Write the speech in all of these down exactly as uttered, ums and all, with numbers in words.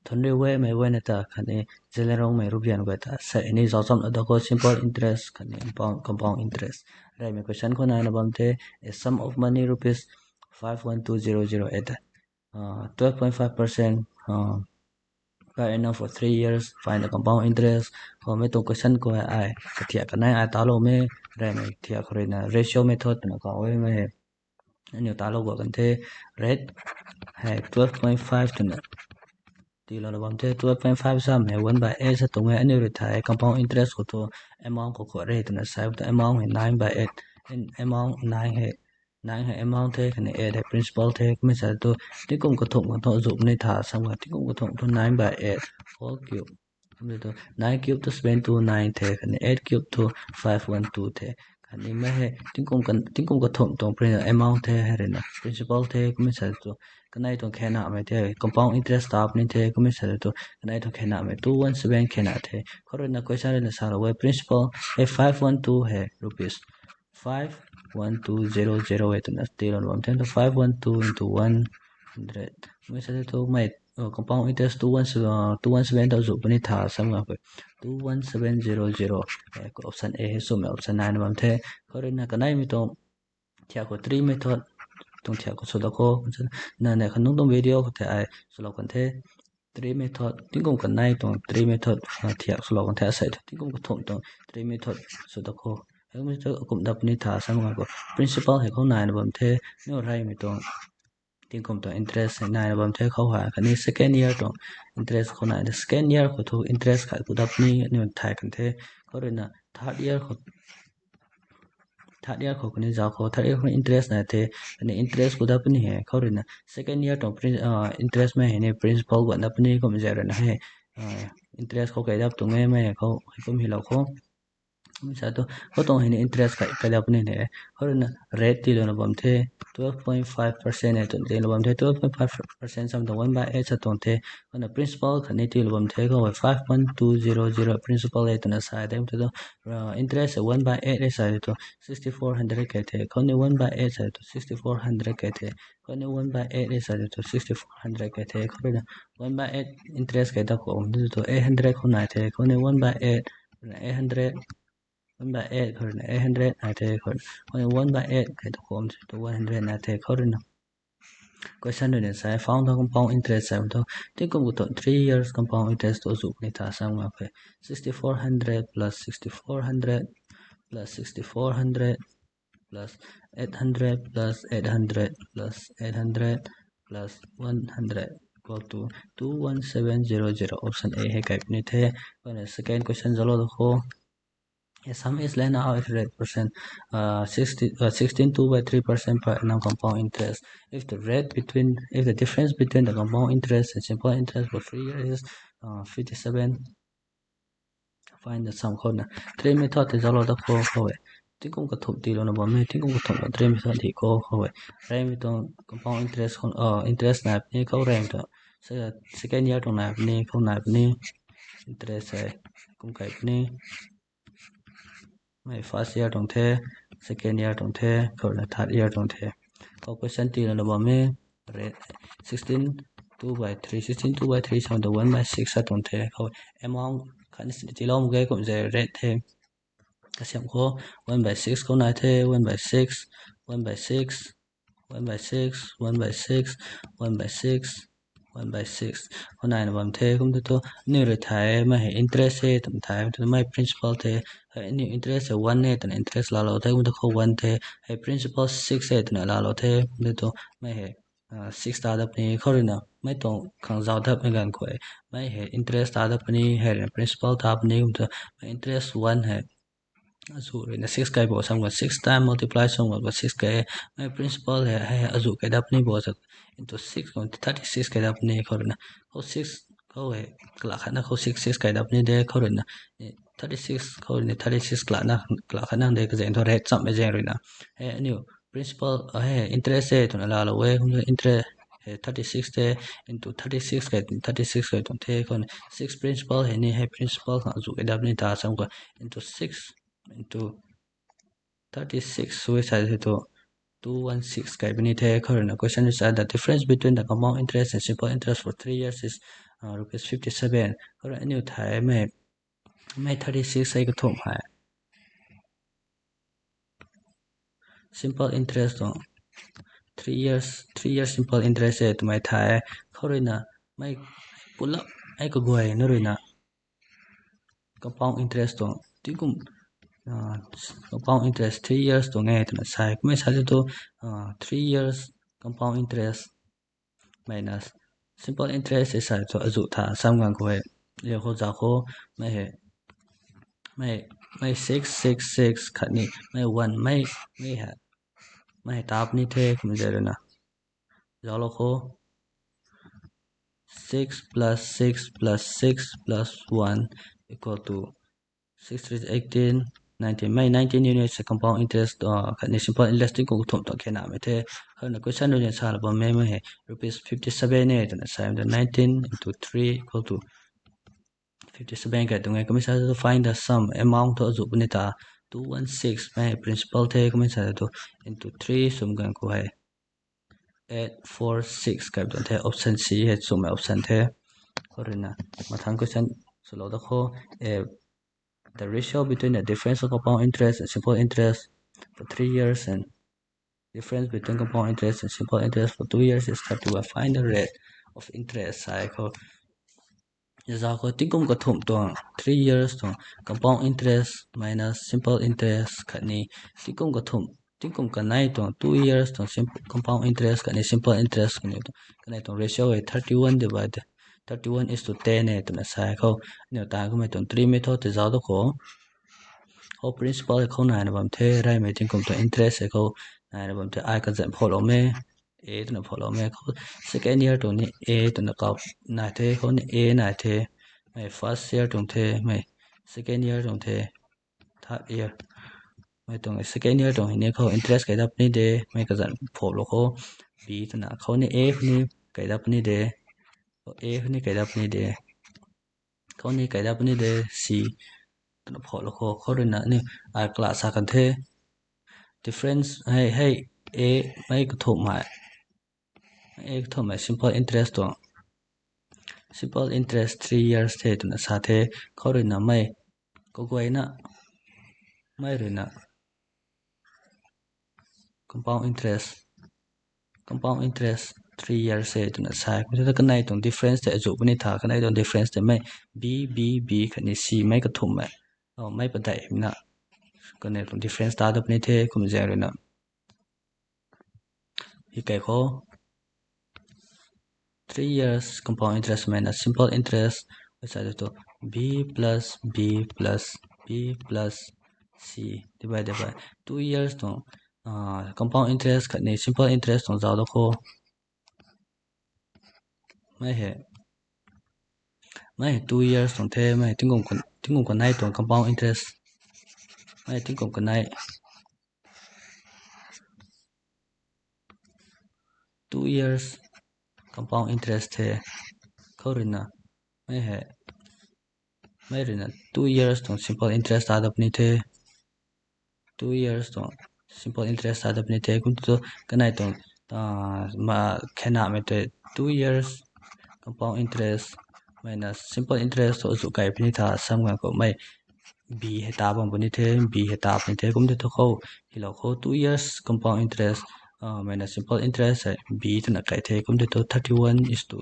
thunri wemei wena ta khatni Zeliangrongmei rubian guay ta sei ni zauchamna da khou simple interest khatni compound, compound interest. Reymei question khou naina bam the, a sum of money rupees five one two zero zero at uh, twelve point five percent uh, per annum for three years, find the compound interest. Khoumei tuang question khou hei ai kathiak kanei ai taloumei, reymei thiak khou ruina ratio method twna kau e mei hei. Aniu talou gua kan the, rate hei twelve point five twna tiilouna bam the, twelve point five sam hei one by eight sa tuang e, aniu rui thei compound interest khou thu amount khou khou re twna sai tu amount hei nine by eight, amount nine hei nine hei amount the, khatni eight hei principal the, kummei sa tu tingkum kathumh khou thu zuh puni tha sam kha, tingkum kathumh thu nine by eight whole cube. Kumna tu nine cube thu seven two nine the, khatni eight cube thu five one two the. Khatni mei hei tingkum kan, tingkum kathumh tuang pri amount the, hei ruina principal the, kummei sa tu kanei tuang khenamei the, compound interest ta puni the, kummei sa tu kanei tuang khenamei two one seven khena the. Khou ruina question ruina salou e, principal hei five one two hei rupees five one two zero zero e twna tiilouna bam the, five one two into one hundred. Mei sa tu mei compound interest two one seven, two one seven ta zuh puni tha sam kha, two one seven zero zero, option A hei swmei option naina bam the. Khou ruina kaneimei tuang thiak khou three method tuang thiak khou sw da khou, nane khanungc tuang video khou the ai swlou kan the. Three method, tingkum kanei tuang three method thiak swlou kan the, asei thu tingkum kathumh tuang three method sw da khou. Hei kumna tu akum da puni tha sam kha khou principal hei khou naina bam the, niu reymei tuang tingkum tuang interest hei naina bam the khou hei, khatni second year tuang interest khou nai the, second year khou thu interest khat ku da puni niu thay kan the. Khou ruina third year khou third year khou khatni zauc khou, third year khou interest nai the, khatni interest ku da puni hei, khou ruina second year tuang interest mei hei ni principal guan da puni kum zay ruina hei interest khou kai dap tuang e mei hei khou, hei kum hilou khou. Sa tu khou tuang hei ni interest kai, kai dap puni hei, khou ruina rate tiilouna bam the, twelve point five percent e twna tiilou bam the, twelve point five percent sam ta one by eight sa tuang the, khouna principal khatni tiilou bam the, khou five one two zero zero principal e twna sa the, kum the tu interest e one by eight e sa tu sixty four hundred kai the, khouni one by eight sa tu sixty four hundred kai the, khouni one by eight e sa tu sixty four hundred kai the, khou ruina one by eight interest kai da khou tu eight hundred khou nai the, khouni one by eight, eight hundred, one by eight khou ruina eight hundred nai the, khou ruina one by eight kai da khou tu one hundred nai the, khou ruina question ruina sa found the compound interest sa thu tingkum kathumh three years compound interest thu zuh puni tha sam kha, sixty four hundred plus sixty four hundred plus sixty four hundred plus eight hundred plus eight hundred plus eight hundred plus one hundred equal to two one seven zero zero, option A hei kai puni the. Khouna second question zauclou da khou. A sum is lent out at rate percent, uh, sixty, uh, sixteen two by three percent per annum compound interest. If the rate between, if the difference between the compound interest and simple interest for three years is uh, fifty seven, find the sum. Khouna three method tei zauclou da khou khou e. Tingkum kathumh tiilouna bam e, tingkum kathumh khou three method hi khou khou e. Reymei tuang compound interest khou, uh, interest nai puni khou, reymei tuang second year tuang nai puni khou, nai puni interest hei kum kai puni. Mei first year tuang the, second year tuang the, khou ruina third year tuang the. Khou question tiilouna bam e, rate sixteen two by three, sixteen two by three sam ta one by six sa tuang the. Khou amount khatni tiilou mak ge kum zay rate the. Kasiam khou one by six khou nai the, one by six, one by six, one by six, one by six, one by six, one by six khou naina bam the. Kum tu tu niu rui thei mei hei interest e twna thei, kum tu mei principal the, hei niu interest hei one e twna interest laalou the, kum tu khou one the, hei principal six e twna laalou the, kum tu tu mei hei six ta da puni khou ruina mei tuang khang zauc dapmei ganv khou e, mei hei interest ta da puni, hei ruina principal ta puni, kum tu mei interest one hei azuh ruina six kai bo sam kha, six time multiply sw kha six kai, mei principal hei, hei azuh kai dap puni bo sa, into six kum thirty six kai dap puni khou ruina, khou six khou hei kalah khatna khou six, six kai dap puni de khou ruina, thirty six khou ruina thirty six kalahna, kalah khatna de kazaeng thu rate chammei zaeng ruina, hei aniu principal hei interest e twna laalou e, kum tu interest hei thirty six the, into thirty six kai, thirty six kai tuang the, khouna six principal hei ni hei principal khang azuh kai dap puni ta sam kha, into six into thirty six sw e sa the tu two one six kai puni the. Khou ruina question is that the difference between the compound interest and simple interest for three years is uh, rupees fifty seven. Khou ruina aniu thaymei mei thirty six hei kathumh hei simple interest tuang three years three years simple interest e twmei thay. Khou ruina mei pulap ei kaguayna ruina compound interest tuang tingkum compound interest three years tuang e twna sa e. Kummei sa tu three years compound interest minus simple interest e sa tu azuh tha sam gang khou e. Liu khou za khou mei hei mei mei six six six khatni mei one mei mei hei mei hei tap ni the kum zai ruina zauclou khou six plus six plus six plus one equal to six three eighteen, nineteen. Mei nineteen units compound interest uh, khatni simple interest tingkum kathumh tuang khenamei the. Khou ruina question ruina sa la bammei mei hei rupees fifty seven e twna sa e. Nineteen into three equal to fifty seven kai tuang e. Kummei sa tu find the sum amount thu azuh puni ta two one six mei principal the. Kummei sa tu into three sum gang khou hei eight four six kai tuang the. Option C hei chumei option the. Khou ruina mathang question swlou da khou the ratio between the difference of compound interest and simple interest for three years and difference between compound interest and simple interest for two years is thirty one. Find the rate of interest sa e khou za khou tingkum kathumh tuang three years tuang compound interest minus simple interest khatni tingkum kathumh tingkum kanei tuang two years tuang compound interest khatni simple interest khatni kanei tuang ratio hei thirty one divide thirty one is to ten e twna sa e khou. Aniu ta kummei tuang three method tei zauc da khou khou principal hei khou naina bam the, reymei tingkum tuang interest hei khou naina bam the. Ai kazanc phouhloumei a twna phouhloumei khou second year tuang ni a twna kau nai the, khou ni a nai the. Mei first year tuang the, mei second year tuang the, third year mei tuang second year tuang hei ni khou interest kai dat puni de. Mei kazanc phouhlou khou b twna khou ni a ni kai dat puni de, a ni kai dat puni de, khou ni kai dat puni de, c twna phouhlou khou khou ruina ni ai class sa kan the. Difference hei hei a mei kathumhmei a kathumhmei simple interest tuang simple interest three years the twna sa the. Khou ruina mei kaguayna mei ruina compound interest compound interest three years e twna sa e. Kum the ta kanei tuang difference tei azuh puni tha, kanei tuang difference tei mei b b b khatni c mei kathumhmei mei padeihmei na kanei tuang difference ta dat puni the kum zaeng ruina hi kai khou three years compound interest mei na simple interest sa tu b plus b plus b plus c divided by two years tuang compound interest khatni simple interest tuang zauc da khou mei hei mei hei two years tuang the, mei tingkum kanei tuang compound interest mei tingkum kanei two years compound interest the. Khou ruina mei hei mei ruina two years tuang simple interest ta dat puni the. Two years tuang simple interest ta dat puni the. Kum tu kanei tuang khenamei tei two years compound interest mei na simple interest thu azuh kai puni tha sam gan khou mei b hei ta bam puni the, b hei ta puni the. Kum the thu khou hilou khou two years compound interest mei na simple interest hei b twna kai the. Kum the thu thirty one is to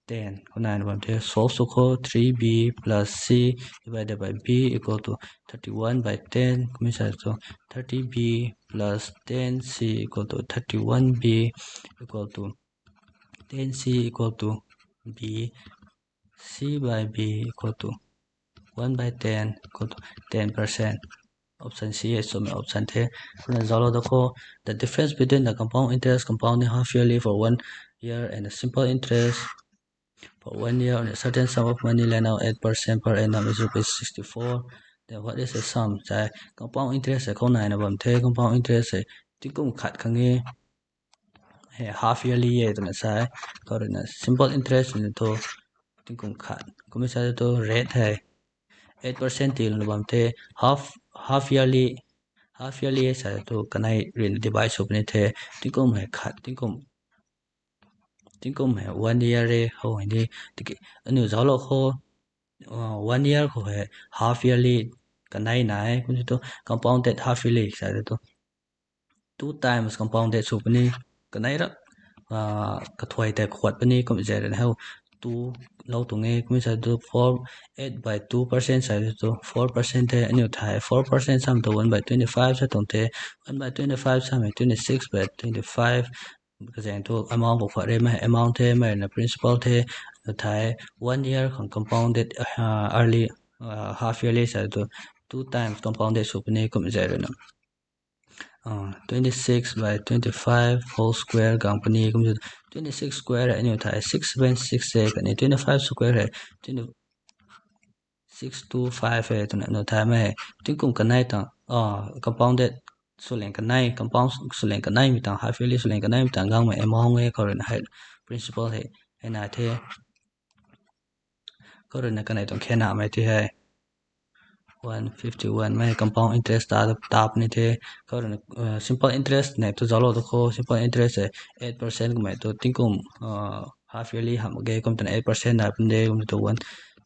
ten khou naina bam the. Solve sw khou three b plus c divided by b equal to thirty one by ten kummei sa tu thirty b plus ten c equal to thirty one b equal to ten c equal to b, c by b equal to one by ten equal to ten percent. Option c e chumei option the. Kumna zauclou da khou the difference between the compound interest compounding half yearly for one year and a simple interest for one year on a certain sum of money lend out eight percent per annum is rupees sixty four. Then what is the sum? Sa e compound interest hei khou naina bam the. Compound interest hei tingkum khat khang e, half yearly e twna sa e. Khou ruina simple interest ni thu tingkum khat kummei sa tu rate hei eight percent tiilana bam the. Half half yearly half yearly sa tu kanei rui divide sw puni the, tingkum hei khat, tingkum, tingkum hei one year e, how hei ni, tiki, aniu zauclou khou, uh, one year khou hei half yearly kanei nai, kum tu compounded half yearly sa tu two times compounded sw puni, kanei ra, uh, kathuai tei khuat puni, kum zai rui na how two lou tuang e, kum sa tu four, eight by two percent sa tu four percent the, aniu thei four percent sam tu one by twenty five sa tuang the, one by twenty five samei twenty six by twenty five, kazaeng thu amount khou khuat re, mei amount the, mei na principal the, aniu thei one year khang compounded, uh, early, uh, half yearly sa tu two times compounded sw puni, kum zai rui na uh, twenty six by twenty five whole square gang puni, kum tu twenty six square hei aniu thei six seven six e, khatni twenty five square hei twenty six two five e, twna aniu thaymei hei tingkum kanei tang, uh, compounded swleng kanei, compound swleng kaneimei tang, half yearly swleng kaneimei tang gangmei amount e, khou rui na hei principal hei, hei nai the. Khou rui na kanei tuang khenamei ti hei one fifty one mei compound interest ta, ta puni the. Khou rui na, uh, simple interest nai tu zauclou tu khou, simple interest hei eight percent kummei tu tingkum, uh, half yearly hamh ge, kum twna eight percent nai puni de, kum tu one,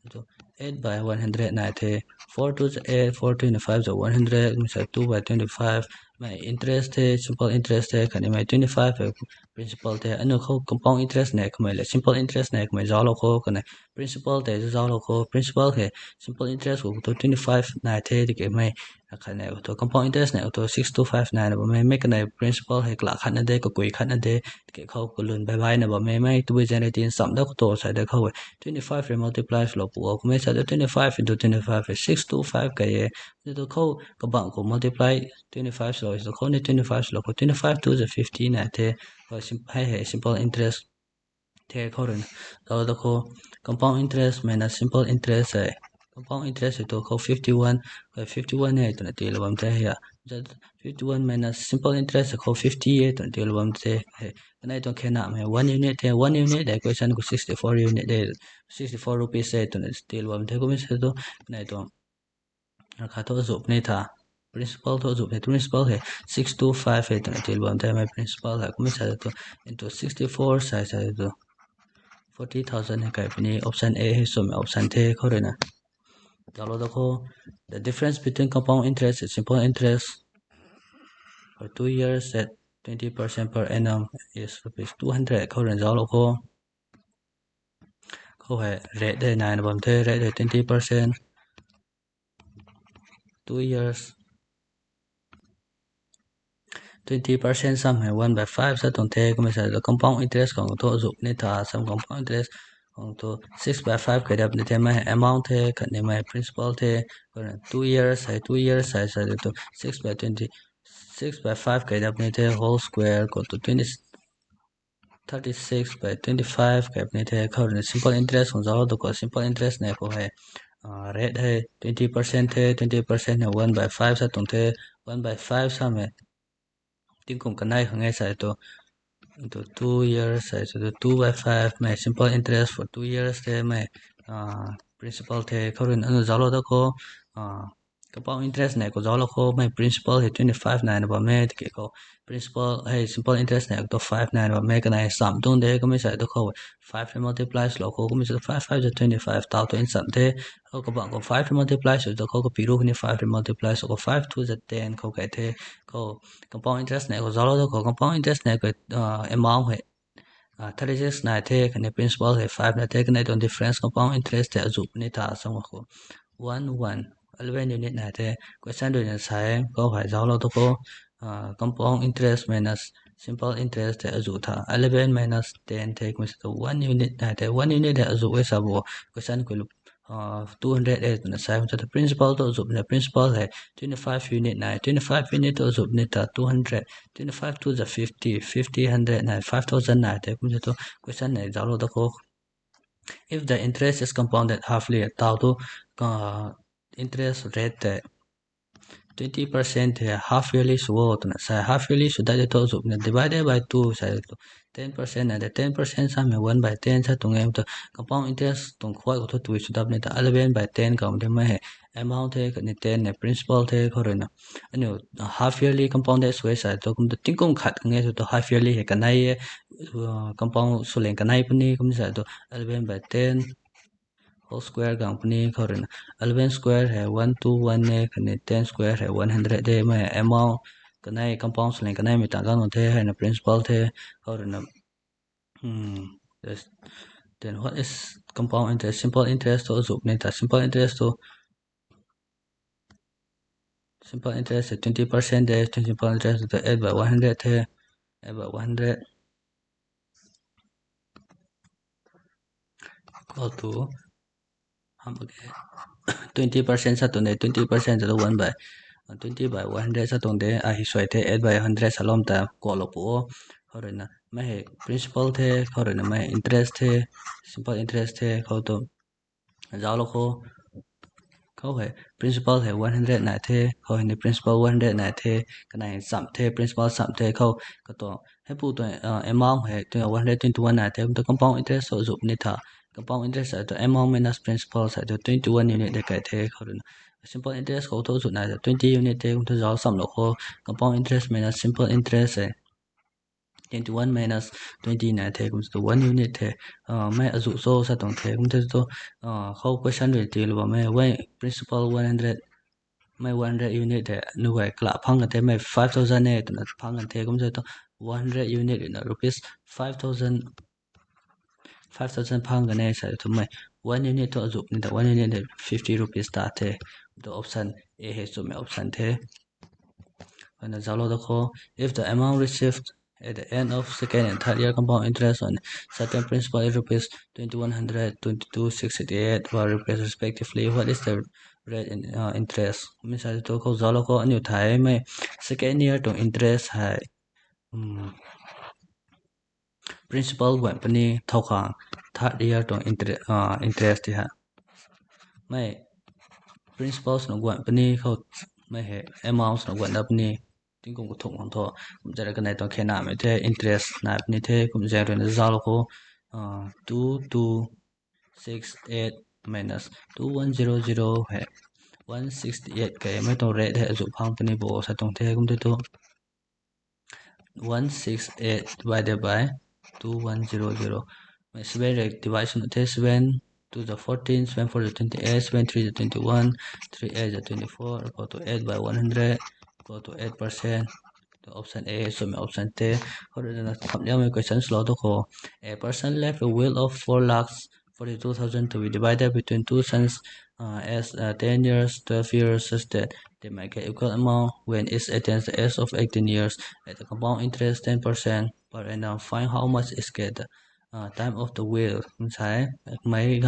tu eight by one hundred nai the, four two za eight, four twenty five za one hundred, kum sa two by twenty five, mei interest the, simple interest the, khatni mei twenty five hei principal the. Aniu khou compound interest nai kummei le simple interest nai kummei zauclou khou, kanei principal tei zauclou khou, principal hei simple interest khou tu twenty five nai the, tiki mei khatni tu compound interest nai tu six two five nai na bammei, mei kanei principal hei kala khatna de, kakui khatna de, tiki khou kalun bai bai na bammei, mei tabui zaeng rui ti nchamh da khou tu sa de khou e, twenty five rui multiply swlou pu o, kummei sa de twenty five into twenty five hei six two five kei e, tu khou kabang khou multiply twenty five swlou, tu khou ni twenty five swlou khou, twenty five two za fifty nai the, khou sim-, hei hei simple interest the. Khou rui na zauclou tu khou compound interest mei na simple interest hei, compound interest hei tu khou fifty one, hei fifty one e twna tiilou bam the hei a. Fifty one mei na simple interest hei khou fifty e twna tiilou bam the hei. Kanei tuang khenamei one unit the, one unit hei question khou sixty four unit de, sixty four rupees e twna tiilou bam the, kummei sa tu kanei tuang rakha thu azuh puni tha, principal thu azuh puni, principal hei six two five e twna tiilou bam the, mei principal hei kummei sa tu into sixty four sa, sa tu forty thousand hei kai puni, option A hei swmei option the. Khou rui na zauclou tu khou the difference between compound interest and simple interest for two years at twenty percent per annum is rupees two hundred. Khou rui na zauclou khou, khou hei rate hei nai na bam the, rate hei twenty percent, two years, twenty percent sam hei one by five sa tuang the, kummei sa tu compound interest khang thu azuh puni tha, sam compound interest khang thu six by five kai dap ni the, mei amount the, khatni mei principal the, khou rui na two years hei, two years hei sa tu six by twenty, six by five kai dap ni the, whole square khou tu twenty, thirty six by twenty five kai puni the. Khou rui na simple interest khang zauclou tu khou, simple interest nai khou hei, uh, rate hei twenty percent the, twenty percent hei one by five sa tuang the, one by five samei tingkum kanei khang e sa tu, tu two years sa tu two by five mei simple interest for two years the, mei, uh, principal the. Khou rui na aniu zauclou tu khou, uh, compound interest nai khou zauclou khou, mei principal hei twenty five nai na bam e, tiki khou principal hei simple interest nai khou tu five nai na bam e, kanei nchamh tuang de, kummei sa tu khou five rui multiply swlou khou, kummei sa five five za twenty five, tau tu nchamh the. Khou kabang khou five rui multiply sw tu khou kapi ru kani five rui multiply sw khou five two za ten khou kai the. Khou compound interest nai khou zauclou tu khou compound interest nai khou, uh, amount hei, uh, thirty six nai the, khatni principal hei five nai the, kanei tuang difference compound interest hei azuh puni tha, sam khou one one, eleven unit nai the. Question rui na sa e, khou hei zauclou tu khou, uh, compound interest minus simple interest hei azuh tha, eleven minus ten the, kummei sa tu one unit nai the, one unit hei azuh e sa bo, question khou lu, uh, two hundred e twna sa e, kum sa tu principal thu azuh puni, principal hei twenty five unit nai, twenty five unit thu azuh puni tha two hundred, twenty five two za fifty, fifty, hundred nai, five thousand nai the, kum sa tu question hei zauclou tu khou, if the interest is compounded halfly, tau tu, uh, interest rate tei twenty percent hei half yearly sw o twna sa, half yearly sw dat de thu azuh na divided by two sa tu ten percent na de, ten percent samei one by ten sa tuang e tu compound interest tuang khuay khou thu tui sw dap ni ta eleven by ten khou de mei hei amount the khatni ten hei principal the khou ruina aniu half yearly compound de sw e sa tu kum tu tingkum khat khang e sa tu half yearly hei kanei e, compound swleng kanei puni kum sa tu eleven by ten whole square gang puni khou ruina eleven square hei one two one e khatni ten square hei one hundred de mei amount kanei compound swleng kaneimei tang gang the heina principal the khou ruina. Then what is compound interest? Simple interest tu azuh ni ta simple interest tu simple interest hei twenty percent de, simple interest tu eight by one hundred the, eight by one hundred equal to ham ke twenty percent sa tuang de, twenty percent sa tu one by twenty by one hundred sa tuang de, a hi suai the eight by hundred sa lom ta kuaklou pu o. Khou ruina mei hei principal the, khou ruina mei interest the, simple interest the khou tu zauclou khou khou hei principal hei one hundred nai the, khou hei ni principal one hundred nai the, kanei cham the, principal cham the khou katuang heipu tuang amount hei tu one hundred twenty one nai the kum tu compound interest sw azuh ni tha compound interest sa tu amount minus principal sa tu twenty one unit de kai the khou ruina simple interest khou thu azuh nai ta twenty unit the kum tu zauc chamlou khou compound interest minus simple interest hei twenty one minus twenty nai the kum tu one unit the, mei azuh cho sa tuang the kum the tu khou question rui tiilou bammei principal one hundred mei one hundred unit hei nu guay kala phang kan the mei five thousand e twna phang kan the kum the tu one hundred unit ruina rupees five thousand five thousand phang kan e sa twmei one unit thu azuh ni ta one unit hei fifty rupees ta the. Tu option A hei chumei option the. Ana zauclou da khou, if the amount received at the end of second and third year compound interest on certain principal is rupees twenty one hundred, twenty two six eighty eight were rupees respectively, what is the rate in interest? Kumna sa tu khou zauclou khou aniu thaymei second year tuang interest hei principal guan puni thow khang third year tuang interest ti hei mei principal swna guan puni khou mei hei amount swna guan dat puni tingkum kathumh khang thu kum zara kanei tuang khenamei the interest nai puni the kum zaeng ruina zauclou khou two two six eight minus two one zero zero hei one sixty eight kaimei tuang rate hei azuh phang puni bo sa tuang the kum the tu one six eight divided by two one zero zero. Mei seven rui divide swna the seven two the fourteen, seven four the twenty eight, seven three the twenty one, three eight the twenty four, equal to eight by one hundred, equal to eight percent. Tu option A swmei option the. Khou ruina khamliangmei question swlou tu khou a person left a will of four lakhs forty two thousand to be divided between two sons as ten years, twelve years such that they might get equal amount when each attains the age of eighteen years at a compound interest ten percent per annum. Find how much is get the time of the will. Sai mei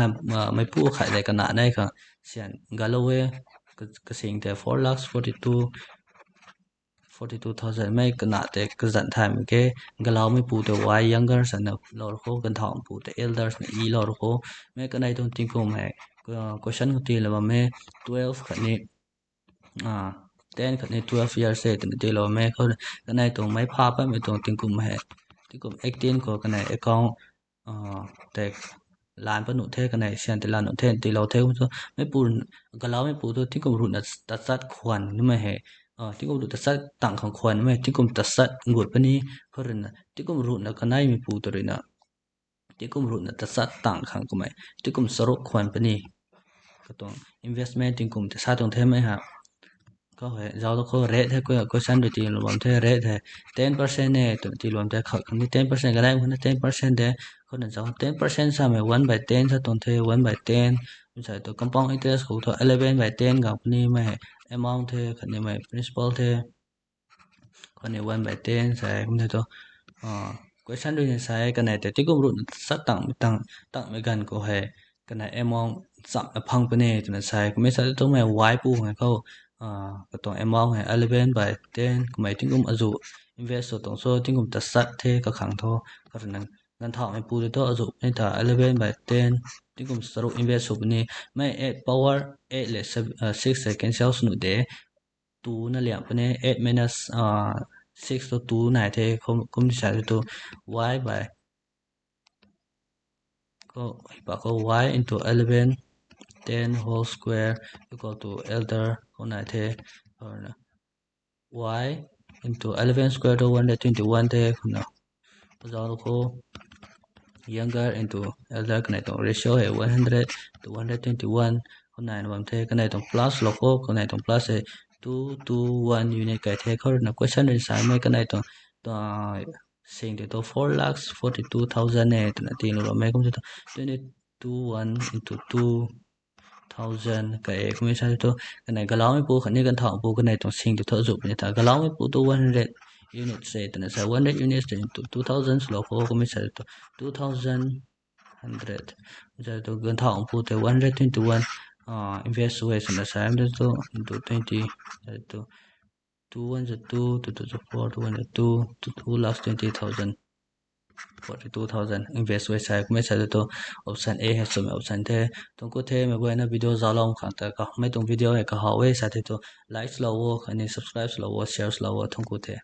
meipu khat de kana nei khang syan galou e kasing the four lakhs forty two forty two thousand mei kana tei kazanc thaymei ke galoumeipu tei why youngers ana lou ru khou, ganthaumeipu tei elders na i lou ru khou. Mei kanei tuang tingkum hei question khou tiilou bammei twelve khatni ten khatni twelve years e twna tiilou bammei khou kanei tuang mei pha patmei tuang tingkum hei tingkum eighteen khou kanei account tei lan pat nuh the, kanei syan tei lan nuh the tiilou the kum tu meipu galoumeipu tu tingkum ruhna tachat khwan numei hei tingkum ruh tachat tang khang khwan numei tingkum tachat gut puni khou ruina tingkum ruhna kaneimeipu tu ruina tingkum ruhna tachat tang khang kummei tingkum charuk khwan puni katuang investment tingkum tei sa tuang themei ha. Khou hei zauclou khou rate hei question rui tiilou bam the, rate hei ten percent e twna tiilou bam the, khat khang ni ten percent kanei khou na ten percent de. Khouna zauc ten percent samei one by ten sa tuang the, one by ten. Sa tu compound interest khou thu eleven by ten gang puni mei hei amount the, khatni mei principal the. Khatni one by ten sa e kum the tu question rui ni sa e kanei tei tingkum ruhna tachat tangmei tangmei ganv khou hei kanei amount chamna phang puni twna sa e. Kummei sa tu mei why pu hei khou katuang amount hei eleven by ten kummei tingkum azuh invest sw tuang cho tingkum tachat the kakhang thu, katuang ganthaumeipu tei thu azuh puni ta eleven by ten tingkum charuk invest sw puni. Mei eight power eight le six hei cancel sw nuh de. two na liang puni, eight minus six tu two nai the, kum, kum sa tu y by, ko, pa ko y into eleven, ten whole square equal to elder ko nai the, y into eleven square tu one hundred twenty-one the, kumna. Zauc lou kho, younger into elder kanei tuang ratio hei one hundred to one hundred twenty-one ko nai na bam the, kanei tuang plus lou kho, kanei tuang plus hei two two one unit kai the, khou rui na question rui samei kanei tuang, tuang sing tei tu four lakhs forty-two thousand e twna tiilou rammei kum sa tu twenty-two one into two thousand kai e, kumna sa tu kanei galaumeipu khatni ganvthauhpu kanei tuang sing tei thu zu puni tha, galaumeipu tu one hundred units e twna sa, one hundred units into two thousand swlou kho, kumna sa tu two thousand hundred. Sa tu ganvthauhpu tei one hundred twenty-one invest way swna sa tu into twenty, sa tu two one two, two two four, two one two, two lakhs twenty thousand, forty-two thousand invest way sa, kumna sa tu option A hei swmei option the. Thuanc ku the, meic guayna video zauclou khang ta kamei tuang video hei kahaw e sa the tu like swlou o, khatni subscribe swlou o, share swlou o, thuanc ku the.